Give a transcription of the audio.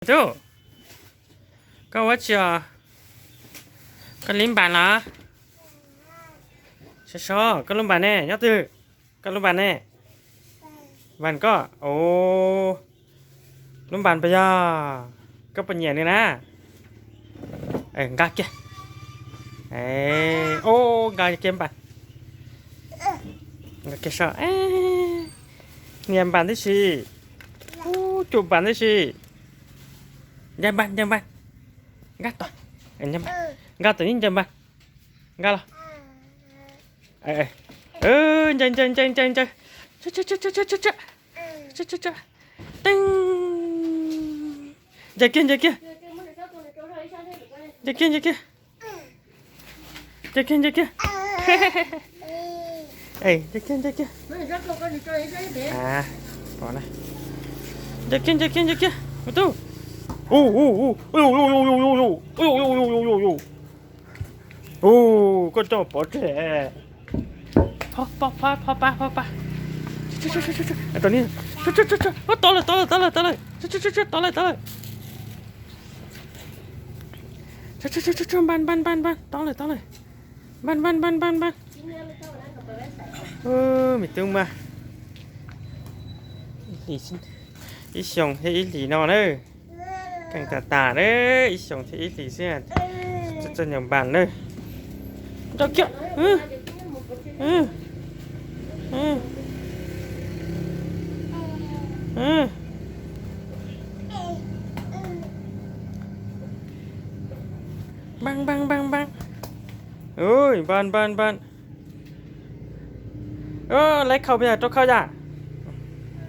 Tub, koj ua tsi os? Koj lib npas los? Sov sov, koj lub npas ne, nyob twg? Koj lub npas ne? Npas koj, o, lub npas puas yog? Koj puas nyiam nws na? Nqa kiag. O, nqa kiag npas. Nqa kiag soj. Nyiam npas tib si. Ub, cuam npas tib si. Ncaws npas, ncaws npas. Nqa tom, nqa tom, ncaws npas. Nqa los. Ncaws, ncaws, ncaws, ncaws, ncaws. Teeb. Ncaws kiag, ncaws kiag. Ncaws kiag, ncaws kiag. Ncaws kiag, ncaws kiag. Ncaws kiag, ncaws kiag. Ncaws kiag, ncaws kiag, ncaws kiag. Ub, ub, ub, ub, ub, ub, ub, ub, ub, ub, ub, ub, ub, ub. Ub, koj coj pov tseg. Pov, pov, pov, pov pa, pov pa. Tov lawm, tov lawm, tov lawm, tov lawm. Tov lawm, tov lawm. Npas, npas, npas, npas, tov lawm, tov lawm. Npas, npas, npas, npas, npas. Me tub mas, ib xyoos thiab ib hlis no na. Keej tas tas na, ib xyoos thiab ib hlis xwb, txawj ncaws npas na. Ncaws kiag. Npas, npas, npas, npas. Ui, npas, npas, npas. Laiv khau, rau khau yam.